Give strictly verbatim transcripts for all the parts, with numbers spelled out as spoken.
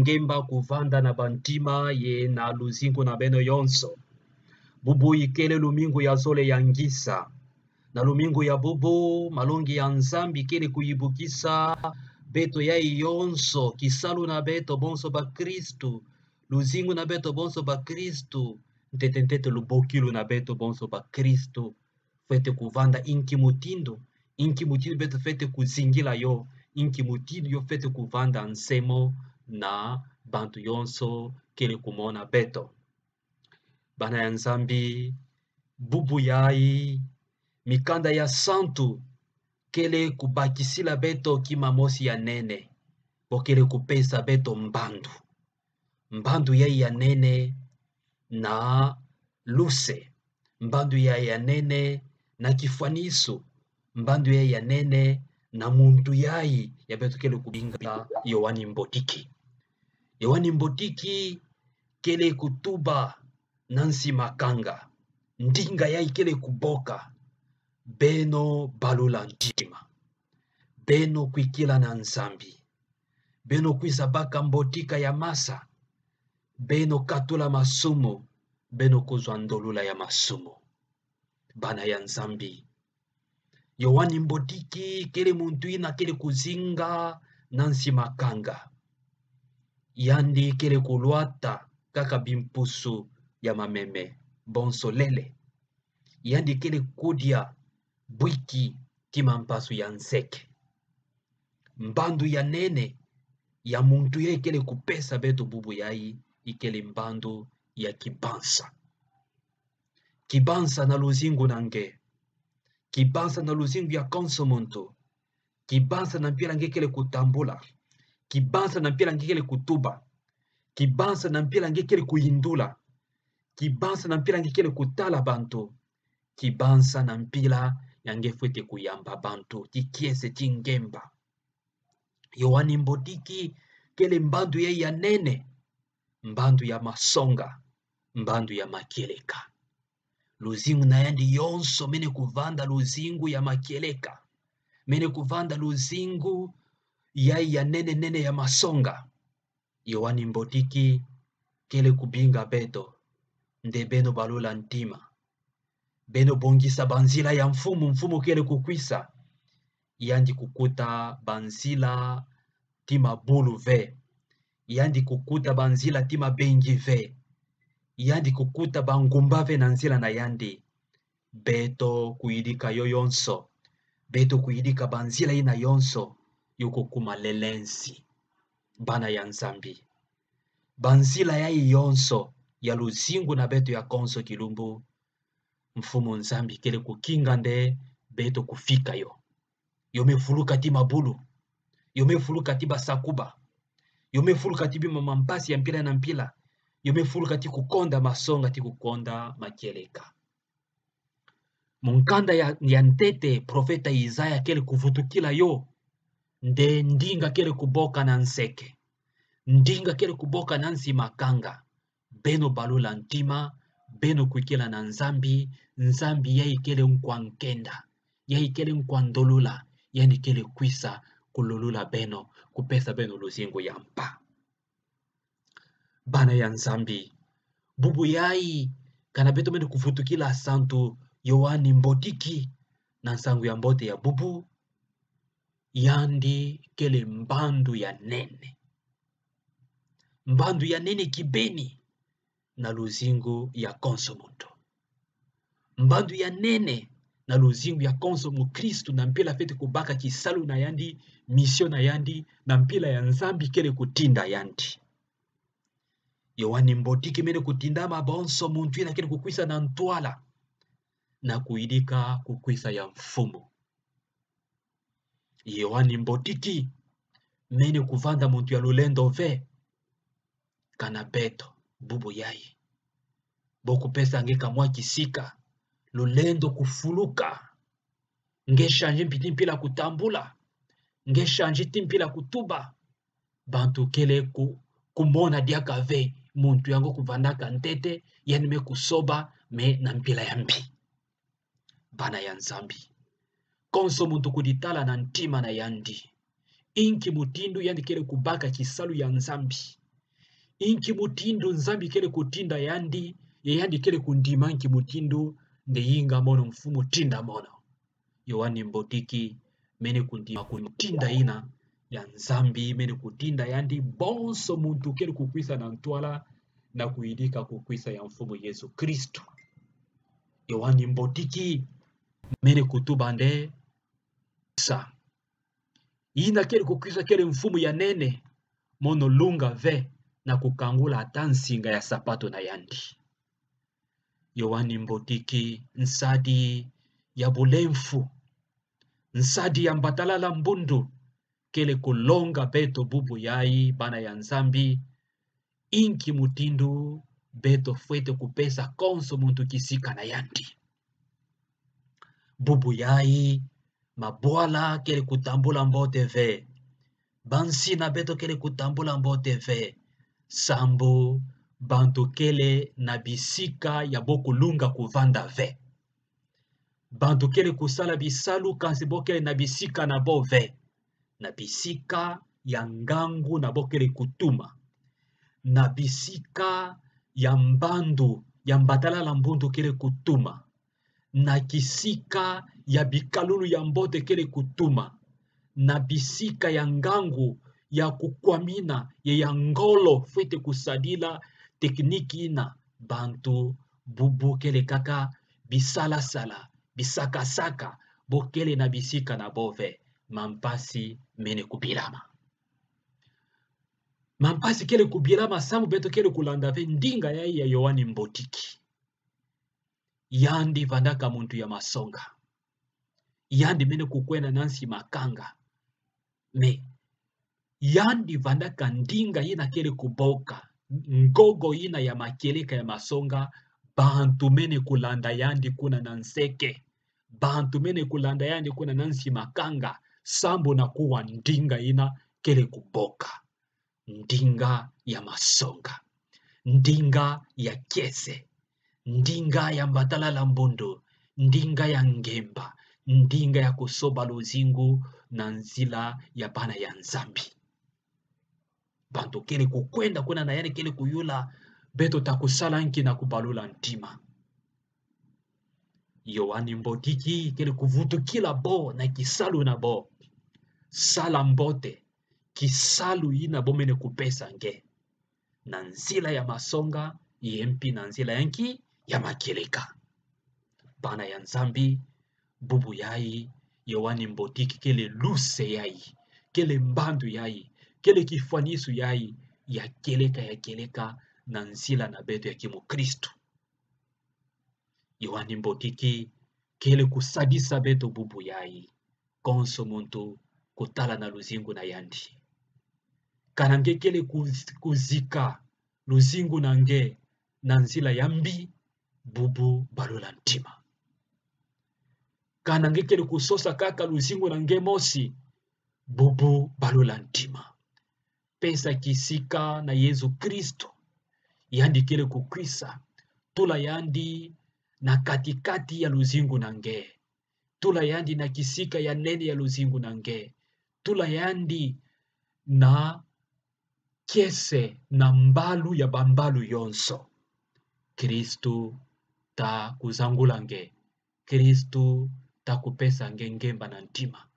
ngemba kuvanda na bantima ye na luzingu na beno yonso. Bubu ikele lumingu ya zole ya ngisa. Na lumingu ya bubu, malongi ya Nzambi kele kuyibukisa beto yai yonso, kisalu na beto bonso bakristu, luzingu na beto bonso bakristu, ntete ntete lubokilu na beto bonso bakristu fwete kuvanda, inki mutindu, inki mutindu beto fwete kuzingila yo, inki mutindu yo fwete kuvanda nsemo na bantu yonso kele kumona beto. Bana ya Nzambi, bubu yai, mikanda ya santu kele kubakisila beto kima mosi ya nene, bo kele kupesa beto mbandu. Mbandu yai ya nene na luse, mbandu yai ya nene na kifwanisu, mbandu yai ya nene na muntu yai ya beto kele kubinga Yoani Mbotiki. Yoani Mbotiki kele kutuba na nsi makanga, ndinga yai kele kuboka: Beno balula ntima, beno kwikila na Nzambi, beno kwiza baka mbotika ya masa, beno katula masumu, beno kuzwa ndolula ya masumu. Bana ya Nzambi, Yoani Mbotiki kele muntu ina kele kuzinga na nsi makanga. Yandi kele kulwata kaka bimpusu ya mameme bonso lele. Yandi kele kudia bwiki tima mpasu ya nseke. Mbandu ya nene ya muntu yai kele kupesa beto bubu yai ikele mbandu ya kibansa. Kibansa na luzingu na nge. Kibansa na luzingu ya konso muntu. Kibansa na mpila nge kele kutambula. Kibansa na mpila nge kele kutuba. Kibansa na mpila nge kele kuyindula. Kibansa na mpila nge kele kutala bantu. Kibansa na mpila ya nge fwete kuyamba bantu ti kiese ti ngemba. Yoani Mbotiki kele mbandu yai ya nene, mbandu ya masonga, mbandu ya makieleka. Luzingu na yandi yonso mene kuvanda luzingu ya makieleka. Mene kuvanda luzingu yai ya nene nene ya masonga. Yoani Mbotiki kele kubinga beto nde beno balula ntima. Beno bongisa banzila ya Mfumu, Mfumu kele kukwisa. Yandi kukuta banzila ti mabulu ve. Yandi kukuta banzila ti mabengi ve. Yandi kukuta bangumba ve na nzila na yandi. Beto kuyidika yo yonso. Beto kuyidika banzila ina yonso yo kukuma lelensi. Bana ya Nzambi, banzila yai yonso ya luzingu na beto ya konso kilumbu, Mfumu Nzambi kele kukinga nde beto kufika yo. Yo me fuluka ti mabulu. Yo me fuluka ti basakuba. Yo me fuluka ti bima mampasi ya mpila na mpila. Yo me fuluka ti kukonda masonga, ti kukonda makieleka. Mukanda ya, ya ntete, profeta Isaya kele kuvutukila yo nde ndinga kele kuboka na nseke. Ndinga kele kuboka na nsi makanga. Beno balula ntima, beno kwikila na Nzambi, Nzambi yai kele nkwa nkenda, yai kele nkwa ndolula, yandi kele kwisa kulolula beno, kupesa beno luzingu ya mpa. Bana ya Nzambi, bubu yai, kana beto mene kuvutukila Santu Yoani Mbotiki na nsangu ya mbote ya bubu, yandi kele mbandu ya nene. Mbandu ya nene kibeni na luzingu ya konso muntu. Mbandu ya nene na luzingu ya konso mukristu na mpila fwete kubaka kisalu na yandi, mission na yandi, na mpila ya Nzambi kele kutinda yandi. Yoani Mbotiki mene kutindama bonso muntu ina kele kukwisa na ntwala na kuyidika kukwisa ya Mfumu. Yoani Mbotiki mene kuvanda muntu ya lulendo ve. Kana beto, bubu yai, bo kupesa nge kamwa kisika, lulendo kufuluka. Nge changer mpi ti mpila kutambula. Nge changer ti mpila kutuba. Bantu kele ku, kumona diaka ve muntu yango kuvandaka ntete, yandi me kusoba, mais na mpila ya mbi. Bana ya Nzambi, konso muntu kuditala na ntima na yandi. Inki mutindu yandi kele kubaka kisalu ya Nzambi? Inki mutindu Nzambi kele kutinda yandi, ye yandi kele kundima inki mutindu ndeinga mono mfumu tinda mono. Yoane Mbotiki mene kundima kutinda ina ya Nzambi, mene kutinda yandi bonso muntu kele kukwisa na ntwala na kuyidika kukwisa ya Mfumu Yesu Kristu. Yoane Mbotiki mene kutuba nde sa ina kele kukwisa kele mfumu ya nene, mono lunga ve na kukangula ata nsinga ya sapato na yandi. Yoane Mbotiki, nsadi ya bulemfu, nsadi ya mbatalala mbundu, kele kulonga beto bubu yai, bana ya Nzambi, inki mutindu beto fwete kupesa konso muntu kisika na yandi. Bubu yai, mabwala kele kutambula mbote ve. Bansina beto kele kutambula mbote ve. Sambu bantu kele na bisika ya bo kulunga kuvanda ve. Bantu kele kusala bisalu kansi bo kele na bisika na bo ve. Na bisika ya ngangu na bo kele kutuma. Na bisika ya mbandu, ya mbatalala mbundu kele kutuma. Na kisika ya bikalulu ya mbote kele kutuma. Na bisika ya ngangu ya kukwamina ye ya ngolo fwete kusadila tekniki ina, bantu bubu kele kaka bisalasala, bisakasaka, bo kele na bisika na bo ve, mampasi mene kubilama. Mampasi kele kubilama sambu beto kele kulanda ve ndinga yai ya Yoane Mbotiki. Yandi vandaka muntu ya masonga. Yandi mene kukwenda na nsi makanga. Mais yandi vandaka ndinga ina kele kuboka, ngogo ina ya makieleka ya masonga, bantu mene kulanda yandi kuna na nseke. Bantu mene kulanda yandi kuna na nsi makanga, sambu na kuwa ndinga ina kele kuboka. Ndinga ya masonga, ndinga ya kiese, ndinga ya mbatalala mbundu, ndinga ya ngemba, ndinga ya kusoba luzingu na nzila ya bana ya Nzambi. Bantu kele kukwenda kuna na yandi kele kuyula: Beto ta kusala nki na kubalula ntima? Yoane Mbotiki kele kuvutukila bo na kisalu na bo: Sala mbote kisalu ina bo mene kupesa nge, na nzila ya masonga, ye mpi na nzila ya nki? Ya makieleka. Bana ya Nzambi, bubu yai, Yoane Mbotiki kele luse yai, kele mbandu yai, kele kifwanisu yai ya kieleka, ya kieleka na nzila na beto ya kimukristu. Yoane Mbotiki kele kusadisa beto bubu yai, konso muntu kutala na luzingu na yandi. Kana nge kele kuz-, kuzika luzingu na nge na nzila ya mbi, bubu balula ntima. Kana nge kele kusosa kaka luzingu na nge mosi, bubu balula ntima. Pesa kisika na Yezu Kristu. Yandi kele kukwisa, tula yandi na kati-kati ya luzingu na nge. Tula yandi na kisika ya nene ya luzingu na nge. Tula yandi na kiese na mbalu ya bambalu yonso. Kristu ta kuzangula nge. Kristu ta kupesa nge ngemba na ntima.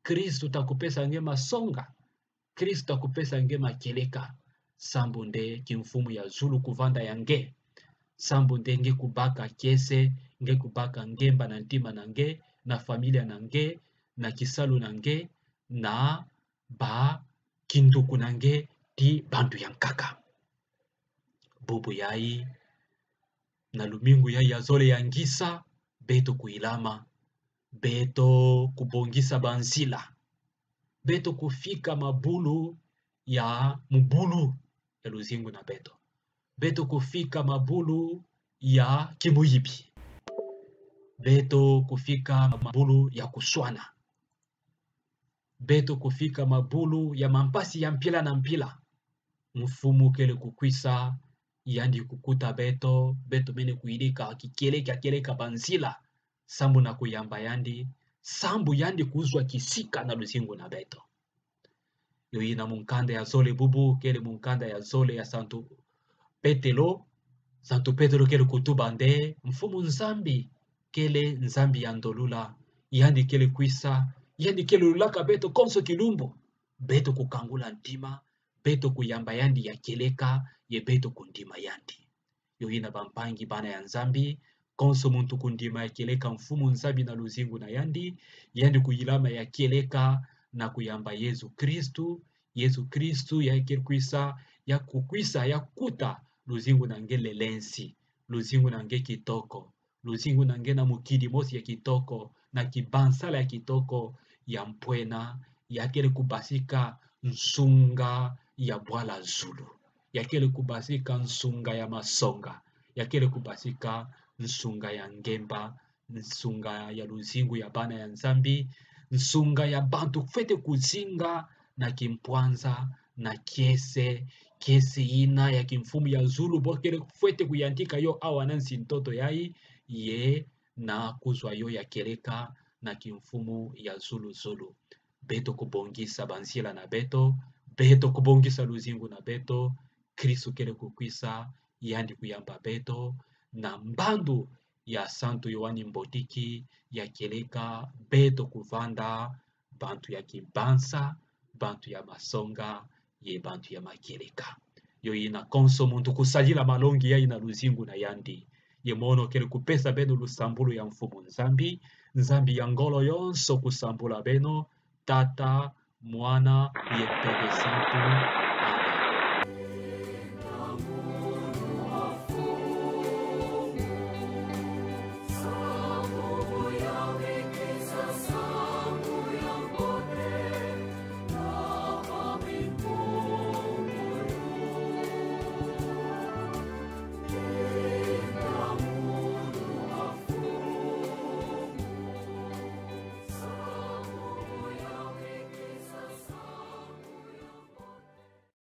Kristu ta kupesa nge masonga. Kristu ta kupesa nge makieleka, sambu nde kimfumu ya zulu kuvanda ya nge. Sambu nde nge kubaka kiese, nge kubaka ngemba na ntima na nge, na familia na nge, na kisalu na nge, na bakinduku na nge ti bantu ya nkaka. Bubu yai, na lumingu yai ya zole ya ngisa, beto kuilama, beto kubongisa banzila, beto kufika mabulu ya mubulu ya luzingu na beto. Beto kufika mabulu ya kimuyibi. Beto kufika mabulu ya kuswana. Beto kufika mabulu ya mampasi ya mpila na mpila. Mfumu kele kukwisa, yandi kukuta beto, beto mene kuyidika kikieleka, kieleka banzila, sambu na kuyamba yandi, sambu yandi kuzwa kisika na luzingu na beto. Yo ina mukanda ya zole bubu, kele mukanda ya zole ya Santu Petelo. Santu Petelo kele kutuba nde, Mfumu Nzambi kele Nzambi ya ndolula, yandi kele kwisa, yandi kele lulaka beto konso kilumbu. Beto kukangula ntima, beto kuyamba yandi ya kieleka, ye beto kundima yandi. Yo ina bampangi bana ya Nzambi, konso muntu kundima ya kieleka Mfumu Nzambi na luzingu na yandi, yandi kuyilama ya kieleka na kuyamba Yezu Kristu, Yezu Kristu ya kele kwisa, ya kukwisa, ya kuta luzingu na nge lelensi, luzingu na nge kitoko, luzingu na nge na mukidi mosi ya kitoko, na kibansala ya kitoko, ya mpwena, ya kele kubasika nsunga ya bwala zulu. Ya kele kubasika nsunga ya masonga. Ya kele kubasika nsunga ya ngemba, nsunga ya luzingu ya bana ya Nzambi, nsunga ya bantu fwete kuzinga na kimpwanza, na kiese, kiese ina ya kimfumu ya zulu, bo kele fwete kuyantika yo awa na nsi ntoto yayi, ye na kuzwa yo ya kieleka na kimfumu ya zulu zulu. Beto kubongisa banzila na beto, beto kubongisa luzingu na beto, Kristu kele kukwisa, yandi kuyamba beto, na mbandu ya Santu Yoani Mbotiki, ya kieleka, beto kuvanda bantu ya kibansa, bantu ya masonga, ye bantu ya makieleka. Yo ina konso muntu kusadila malongi yayi na luzingu na yandi. Ye mono kele kupesa beno lusambulu ya Mfumu Nzambi, Nzambi ya ngolo yonso kusambula beno, Tata, Mwana, ye Mpeve Santu.